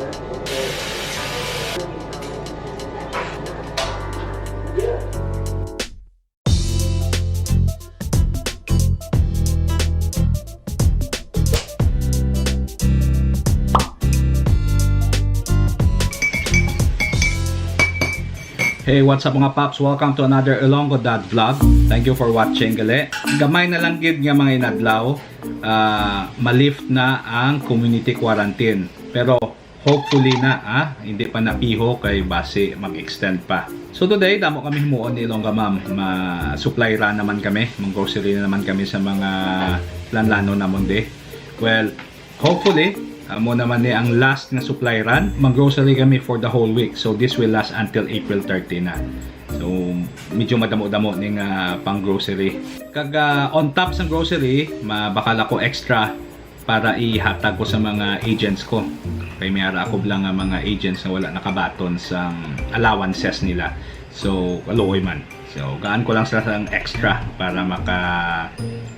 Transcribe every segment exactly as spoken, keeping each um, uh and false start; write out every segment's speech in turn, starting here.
Hey, what's up mga paps? Welcome to another Ilonggo Dad Vlog. Thank you for watching gali. Gamay na lang gid nga mga inadlaw, ah, ma-lift na ang community quarantine. Pero hopefully na, ah, hindi pa napiho kay basi mag-extend pa. So today, damo kami himuon ni Ilongga Ma'am. Ma-supply run naman kami, mang-grocery na naman kami sa mga lanlanon namon di. Well, hopefully, amo naman ni ang last nga supply run. Mang-grocery kami for the whole week. So this will last until April thirty na. So medyo madamo-damo ni nga pang-grocery. Kag, ah, on top sa grocery, mabakal ako extra para ihatag ko sa mga agents ko. Kay may ara ako lang nga mga agents nga wala nakabaton sa allowances nila. So, kaluoy man. So, gaan ko lang sila sang extra para maka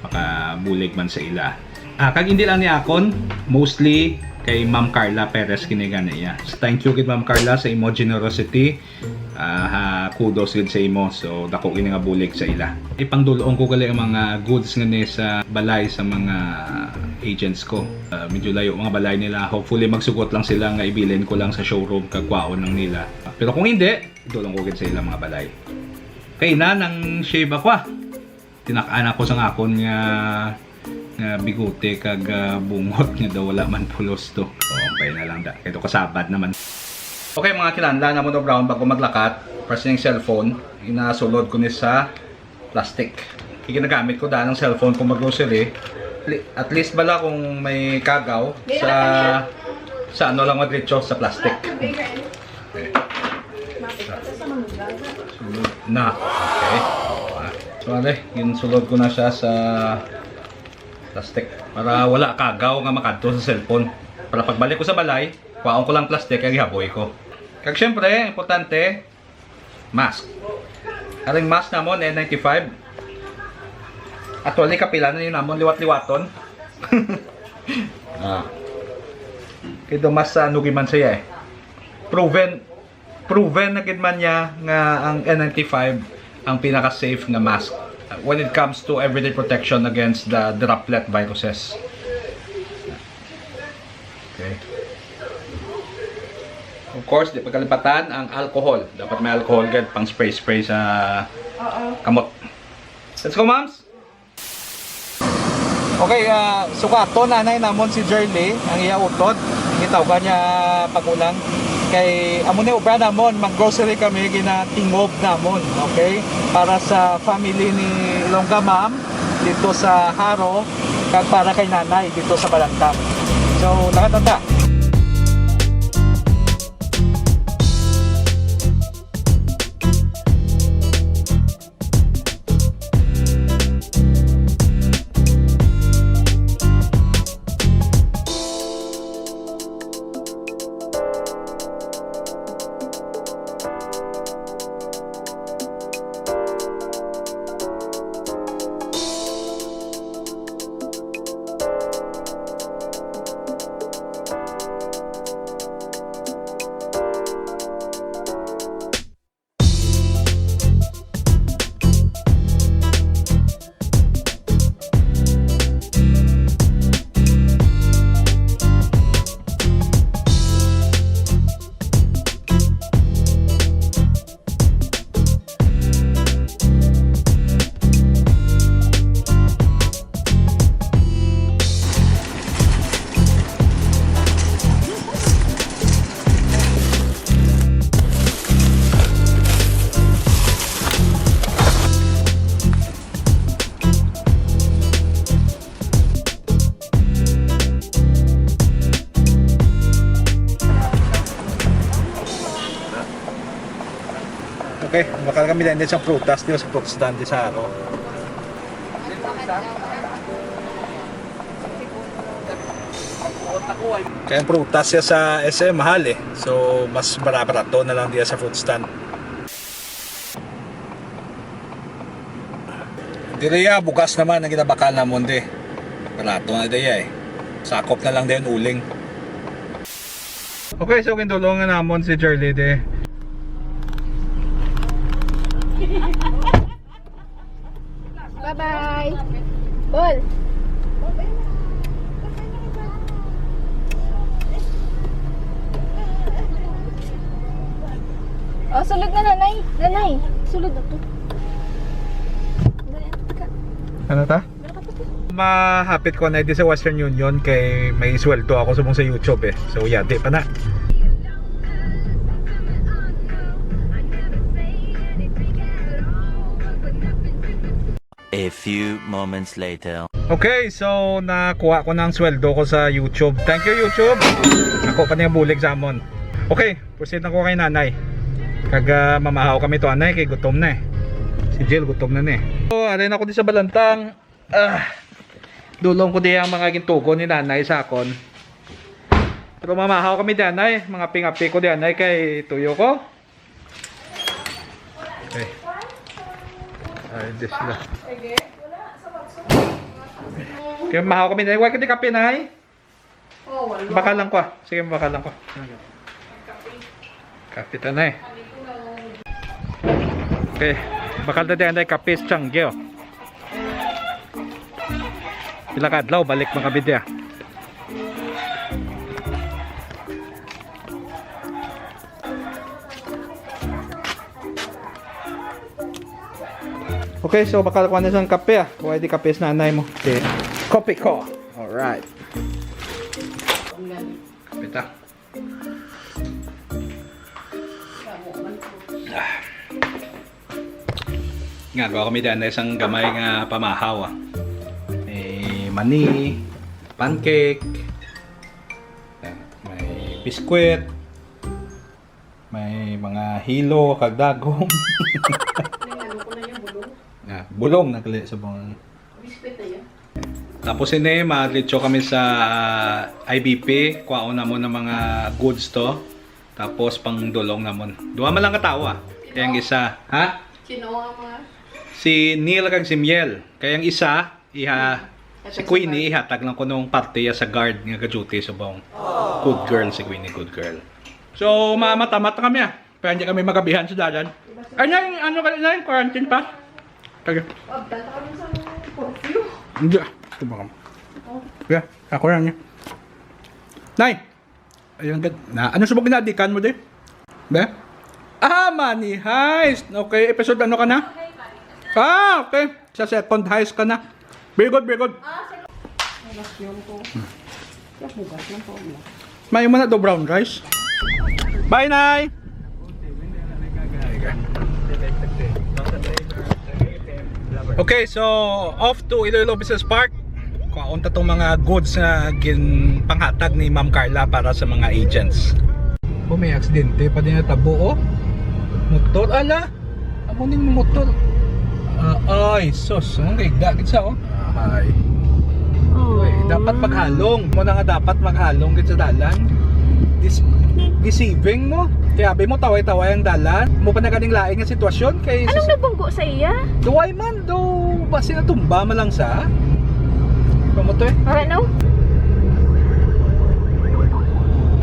makabulig man sa ila. Ah, kag hindi lang ni akon, mostly kay Ma'am Carla Perez kini gani iya. Thank you gid, Ma'am Carla, sa imo generosity. Ah, ha, kudos gid sa imo. So, dako gid nga bulig sa ila. Ipangdul-ong ko gali ang mga goods nga ni sa balay sa mga agents ko. Ah, medyo layo mga balay nila. Hopefully, magsugot lang sila nga ibilin ko lang sa showroom kag kwaon lang nila. Pero kung hindi, idul-ong ko gid sa ila mga balay. Kay na nang shave ako, ah. Tinak-an ako sang akon nga, nga bigote kag, ah, bungot nga daw wala man pulos to. O, okay na lang da. Kay to kasabad naman. Okay, mga kinahanglan namon og brown bago maglakat. First yung cellphone, inasulod ko ni sa plastic. Ginagamit ko daan ang cellphone kung mag-grocery. Li-, at least bala kung may kagaw sa, sa ano lang madritso sa plastic. Okay. Sulod na. Okay. Oo, ah. So, ale, ginsulod ko na siya sa plastic para wala kagaw nga makadto sa cellphone. Para pagbalik ko sa balay, kwaon ko lang plastic kag ihaboy ko. Kag syempre, importante, mask. Aring mask namon, N ninety-five. Actually, kapila na yun namon liwat-liwaton. Ah. Kay do mas, ano, giman siya eh. Proven, proven na gid man niya nga ang N ninety-five ang pinaka-safe nga mask when it comes to everyday protection against the droplet viruses. Okay. Of course, di pagkalipatan ang alcohol. Dapat may alcohol gid pang spray-spray sa Oo. kamot. Let's go, moms! Okay, ah, sukaton anay namon si Jerly, ang iya utod. Gitawgan niya pag-ulang. Kay amo ni obra namon, mag-grocery kami, ginatingob namon, okay? Para sa family ni Ilongga Ma'am dito sa Jaro, kag para kay Nanay dito sa Balantang. So, lahat na ta. Okay, bakal kami din sa prutas, di ba, sa fruit stand di sa Jaro. Kaya ang prutas siya sa S M, mahal eh. So, mas barabarato na lang diya sa fruit stand. Diri ya, bugas naman ang ginabakal namon di. Barato na diya eh. Sakop na lang din uling. Okay, so gindulong na namon si Charlie de. Bye-bye. Bol. Oh, sulod na, nanay. Nanay, sulod na to. Dali, taka. Ano ta? Mahapit ko na di sa Western Union kay may sweldo ako subong sa YouTube eh. So, yadi pa na. A few moments later. Okay, so nakuha ko na ang sweldo ko sa YouTube. Thank you, YouTube. Ako pa niya bulig sa amon. Okay, proceed na ko kay nanay. Kag, ah, mamahaw kami to, anay, kay gutom na eh. Si Jill gutom na ni. So, alin ako di sa balantang. Ah, dulong ko di ang mga gintugon ni nanay sa akon. Pero mamahaw kami di, anay. Mga pingapi ko di, anay, kay tuyo ko. Okay. Ay, this na. Kaya mahaw kami na. Huwag ka di kape, nay. Oh, wala. Bakal lang ko, ah. Sige, bakal lang ko. Kape ta, nay. Okay. Bakal na di, anay, kape sa tiyangge, oh. Pila ka adlaw, balik mga bidya. Okay, so bakal ko na sang kape, ah. Why di kape sa nanay mo? Okay. Kopi ko. Alright. Kape ta. Ah. Nga, gawa kami daan na isang gamay nga pamahaw, ah. May mani, pancake, eh, may biskwit, may mga hilo, kag dagom. May ano ko na yung bulong. Ah, bulong na gali sa mga Biskwit na yun. Tapos ini, madritso kami sa I B P, kuhaon namon ang mga goods to. Tapos pangdulong namon. Duha man lang ka tawo, ah. Kaya ang isa, ha? Sino ang mga Si Neil kag si Miel. Kaya ang isa, iha, si Queenie, ihatag lang ko nung parte ya sa guard nga ka-duty subong. Good girl si Queenie, good girl. So, ma-, matamat na kami, ah. Kaya hindi kami magabihan sa dalan. Ay, na yung ano, na yung quarantine pass. Kaya, Abdal ka kami sa curfew. Hindi, ah. Ito ba kami? Oh. Yeah, ako lang niya. Nay! Ayun, gad-, na, ano subong ginadikan mo, di? Be? Ah, Money Heist! Okay, episode ano ka na? Ah, okay. Sa second heist ka na. Very good, very good. Hugas yun ko. Kaya hugas lang po. May mo na do brown rice. Bye, Nay! Okay, so off to Iloilo Business Park. Kuhaon ta tong mga goods nga ginpanghatag ni Ma'am Carla para sa mga agents. Oh, may aksidente pa din natabo, oh. Motor, ala. Amo ning motor. Ah, ay, sus. Ang gagda gid sa, oh. Ay. Uy, dapat maghalong. Mo na nga dapat maghalong gid sa dalan. Dis-, deceiving mo. Kaya abi mo, taway-taway ang dalan. Mo pa na ganing lain nga sitwasyon kay Anong nabunggo sa iya? Duway man, do basi natumba man lang sa. Pamotoy. Alright, no?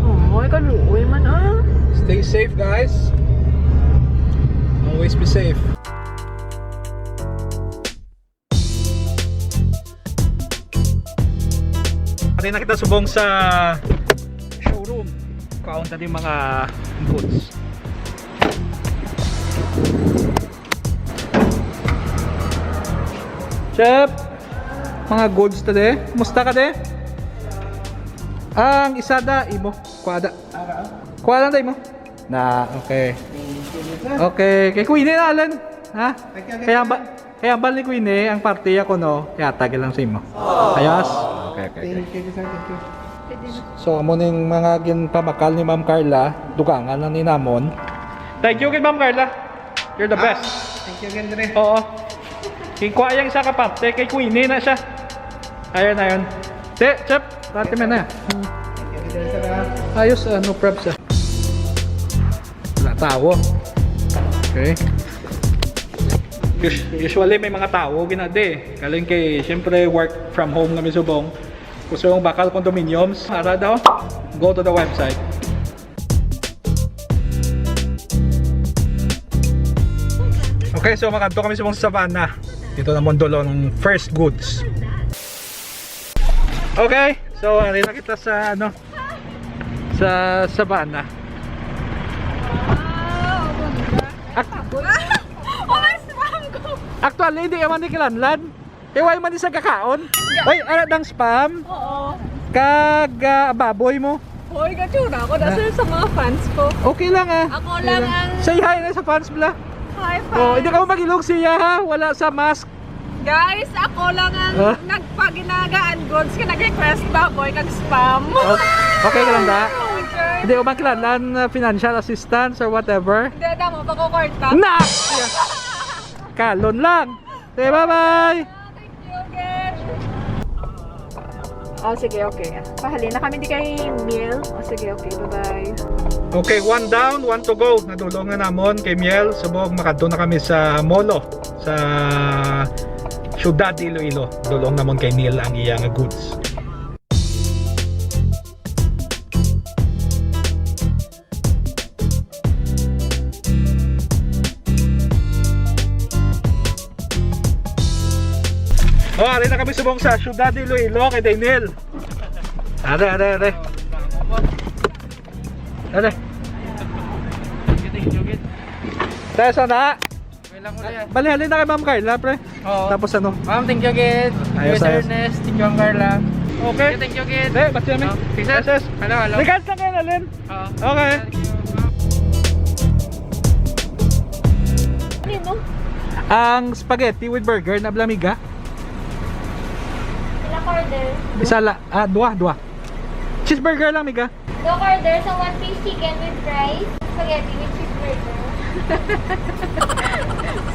Oh, ay kaluoy man, ah. Stay safe, guys. Always be safe. Pati na kita subong sa showroom. Kaon ta di mga goods. Chef, mga goods ta di. Musta ka di? Ang isa da, imo. Kuha da. Kuha lang da imo. Na, okay. Okay, kay Queenie na, Alan. Ha? Kaya ba, kaya ba ni Queenie ang parte ako, no? Yatag lang sa imo. Ayos? Okay, okay, okay. Thank you, sir. Thank you. So, amo ning mga ginpamakal ni Ma'am Carla, dugangan lang ni namon. Thank you kay Ma'am Carla. You're the best. Thank you again, Dre. Oo. Kay kuha yang isa ka parte, kay Queenie na siya. Ayun, ayun. Te, Chef, parte mo na. Hmm. Thank you again, sir, ha. Ayos, ah, no probs, ah. Wala tawo. Okay. Us-, usually may mga tawo ginadi. Kaling kay, siyempre, work from home kami subong. Gusto yung bakal condominiums, ara daw. Go to the website. Okay, so makadto kami sa mga sabana. Dito na mo ang dulong first goods. Okay, so ari na kita sa ano, sa sabana. Wow, ang ganda. Ak- Oh, may spam ko. Actually, hindi man ni kilanlan. Kay wala man ni sa kakaon. Oy, ara dang spam. Oo. Kag ah, baboy mo. Hoy, gatsura ako. Ah. Dahil sa mga fans ko. Okay lang ah. Ako Okay lang lang. ang Say hi na sa fans bla. Hi, fans. Oh, hindi ka mo magilog siya ha. Wala sa mask. Guys, ako lang ang Ah. nagpaginagaan goods ka nag-request baboy kag spam. Oh, okay ka lang da? Okay. Hindi ko magkilanlan uh, financial assistance or whatever. Hindi, damo pa ko kwarta. Na! Kalon lang. Say bye-bye. Thank you, guys. Oh, sige, okay. Pahali na kami di kay Miel. Oh, sige, okay. Bye-bye. Okay, one down, one to go. Nadulong na namon kay Miel. Subog, makadto na kami sa Molo, sa Ciudad de Iloilo. Dulong namon kay Miel ang iya nga goods. Oh, ari na kami subong sa Ciudad de Iloilo kay Daniel. Are, are, are. Are. Tayo sa na. Okay lang, kuya. Bali, halin na kay Ma'am Carla, pre. Oo. Tapos ano? Ma'am, thank you again. Ayos, Mister ayos. Ernest, thank you, Ma'am Carla. Okay. Thank you, thank you again. Hindi, basta yun, eh. Oh, Pixel? Yes, yes. Hello, hello. Regards lang kayo, Alin. Oo. Okay. Thank you, ma'am. Ano yun, no? Ang spaghetti with burger na blamiga? Pila ka order? Isa la, ah, dua, dua. Cheeseburger lang, miga. Dua ka order sa one piece chicken with fries, spaghetti with cheeseburger.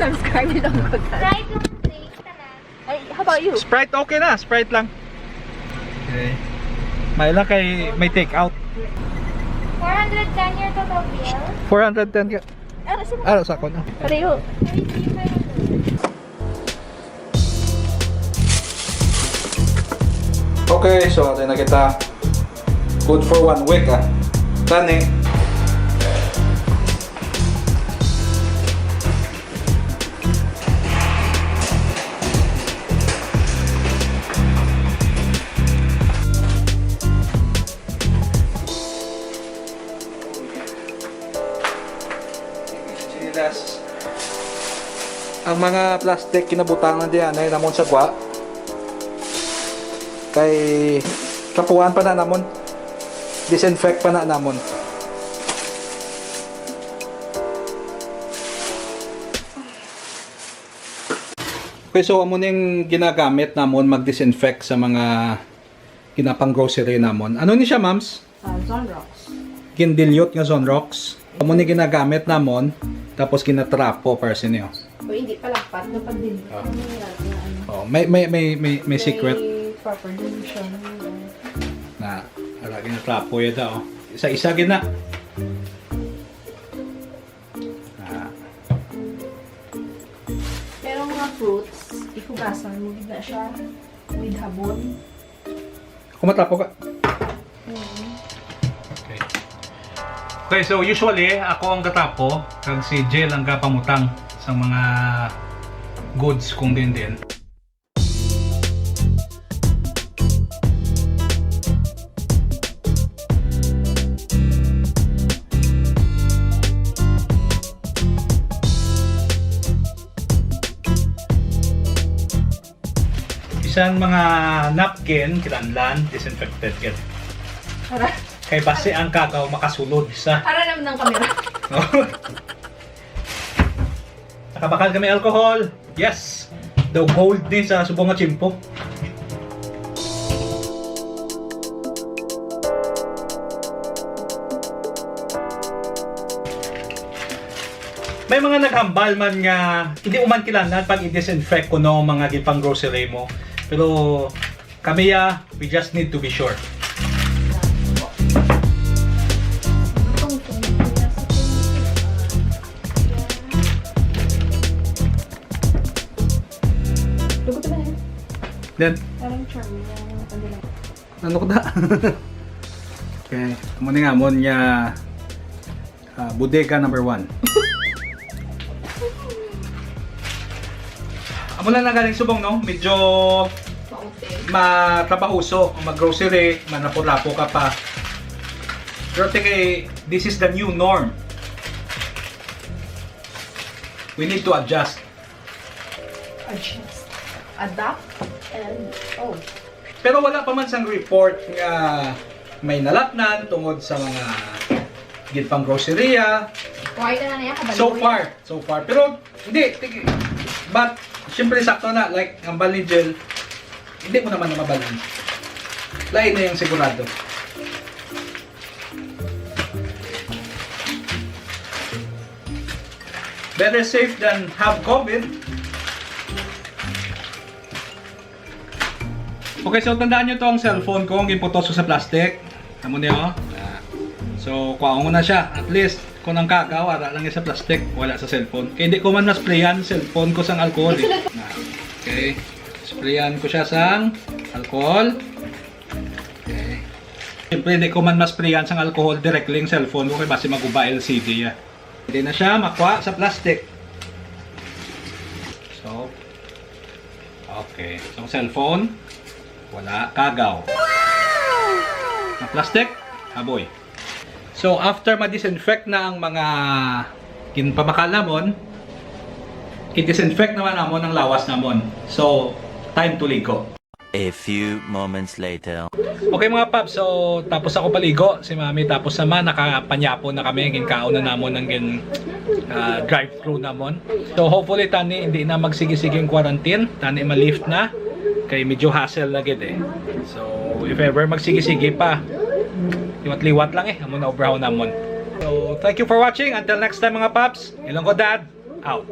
Subscribe lang pagka. Sprite lang, please, tanan. Ay, how about you? Sprite okay na, Sprite lang. Okay. May lang kay may take out. Four hundred ten your total bill. Four hundred ten ka. Ara sa Ara sa ako na. Pareho. Okay, so ato na kita. Good for one week ah. Tani. Sinilas. Ang mga plastic kinabutang na diyan ay namon sa gwa. Kay kapuan pa na namon. Disinfect pa na namon. Okay, so amo ning ginagamit namon mag-disinfect sa mga ginapang grocery namon. Ano ni siya, ma'ams? Ah, Zonrox. Gindilyot nga Zonrox. Amo ni ginagamit namon, tapos ginatrapo para sa inyo. O, hindi pala pat, dapat din. Ah. Ano nga, ano? Oh, may may may may, may secret May proper dilution. Na, ara, ginatrapo ya daw. Isa-isa gina. Ah. Pero mga fruits, ihugasan mo gid na siya with habon. Ako matrapo ka. Mm. Okay. Okay, so usually ako ang katapo kag si Jel ang kapamutang sa mga goods kung din din. Bisan mga napkin, kinahanglan disinfected gid. Para Kay basi ang kagaw makasulod sa para naman ng kamera. Nakabakal kami alcohol. Yes. Daw gold ni sa subong nga tiyempo. May mga naghambal man nga hindi mo man kinahanglan pag i-disinfect kuno mga gipang grocery mo. Pero kami ya, we just need to be sure. Lugot na yan. Then, parang charm niya. Ano ko da? Okay, amo ni nga amon nga Ah, bodega number one. Amo lang na galing subong, no? Medyo matrabahoso ang mag-grocery, manapo-lapo ka pa. Pero tingay, this is the new norm. We need to adjust. Adjust. Adapt and, oh. Pero wala pa man sang report nga may nalaknan tungod sa mga ginpang-groceria. Kuhay ka na niya, kabalo So ko far, so far. Pero, hindi, tig- but, syempre sakto na, like, ang bal ni Jel, hindi mo naman na mabalan. Lain na yung sigurado. Better safe than have COVID. Okay, so tandaan nyo to, ang cellphone ko, ang ginputos ko sa plastic. Amo niyo. Ah. So, kuhaon ko na siya. At least, kung ang kagaw, ara lang sa plastic, wala sa cellphone. Kaya hindi ko man na-sprayan cellphone ko sang alcohol eh. Ah, okay. Sprayan ko siya sang alcohol. Okay. Siyempre, hindi ko man ma-sprayan sang alcohol directly ang cellphone ko kay basi maguba L C D ya. Hindi na siya makuha sa plastic. So, okay. So, cellphone, wala. Kagaw. Ang plastic, aboy. So, after ma-disinfect na ang mga ginpamakal namon, i-disinfect naman namon ang lawas namon. So, time to ligo. A few moments later. Okay, mga paps, so tapos ako paligo, si Mami tapos naman, nakapanyapo na kami, ginkaon na namon ang gin ah, drive-through namon. So hopefully tani hindi na magsigi-sige ang quarantine, tani ma-lift na kay medyo hassle na gid eh. So if ever magsigi-sige pa, liwat-liwat lang eh, amo na obrahon namon. So thank you for watching, until next time, mga paps. Ilonggo Dad out.